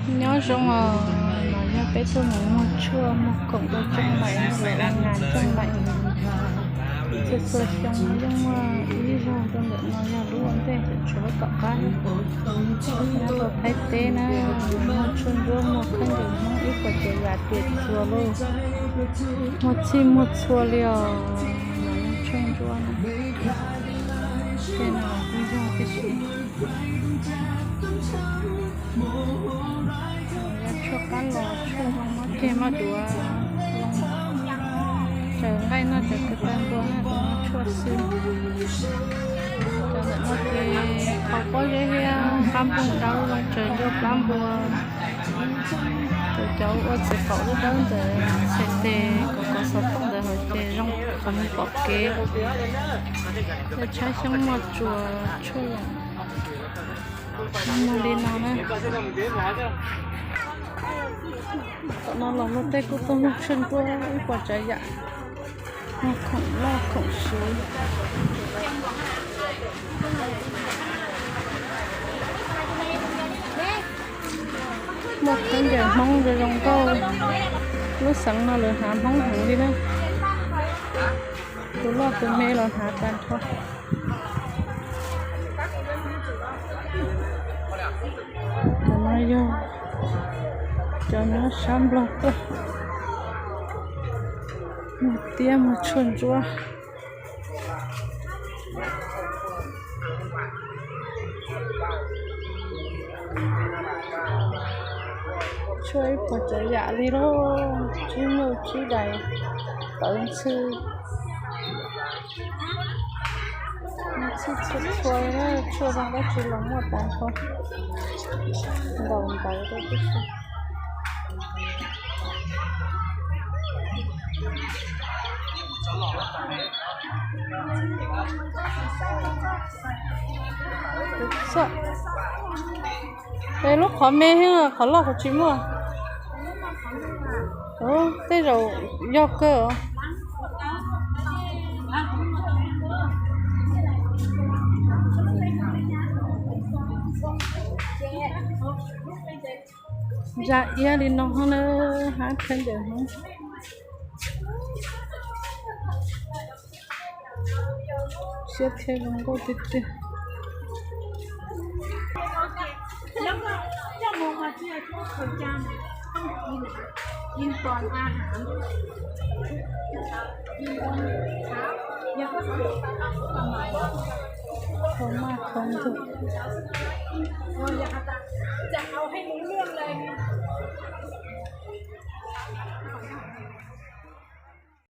Nyob zoo os, no yog peb tuaj mus muag tshuaj muag khoom rau Tsooj Maim, lawv ua nas Tsooj Maim. Txhua txhua xyoo yeej muaj ib zaug rau ntawm no, yog lub ua ntej tseem tshuav lub tom qab. Nyob rau Thaib teb na, muag tshuaj ntsuab muag khaub ncaws Hmoob ib puas tsav yam tiam txuas lauj. Muag txhij muag txhua li os, tshuaj ntsuab na. Tej no los kuj yog tib si. Yog tshuaj qab los, tshuaj zoo mab ceg mab duav, tsaws nqaij noj tsaws kawg pab npua na, tus no tshuaj xwb. Cov ntawm no ces qhov pob zeb thiab qab npoo dawb zoo tsaws ncua plab npua. Ces cov ua txiv qaum dawb dawb ntawd txhais tes kom kov xov tooj ntawd hauv ces zoo qhov mus pom kev. Yog tshab xyoob moj tsuas tshuaj zoo. Muag li no na. Tom no los luag tej kuj tuaj muag tshuaj ntsuab ib puas tsav yam, muag khoom loj khoom siv. Muaj khaub ncaws Hmoob zoo zoo nkauj. Lub xeev no lawv hnav Hmoob heev li na. Tus loj tus me los hnav tag nrho. Cov no yog cov nyob sab Nplog tuaj muag tiab muag tshuaj ntsuab. Tshuaj ib puas tsav yam li lauj, tsib nyuj tsib dais, tawv ntxhw, ntxhw txhua txhua, tshuaj zoo dab tsi los muaj tag nrho, ntaus ntawv rau tib si. Es lub qhov me thiab qhov loj kuj tsis muaj. Tej zaum yog kawg. Ntsa iab li no hov na, hab khaub ncaws hov. Siab thiab zoo nkauj tiag tiag. Thov maj thov ntug.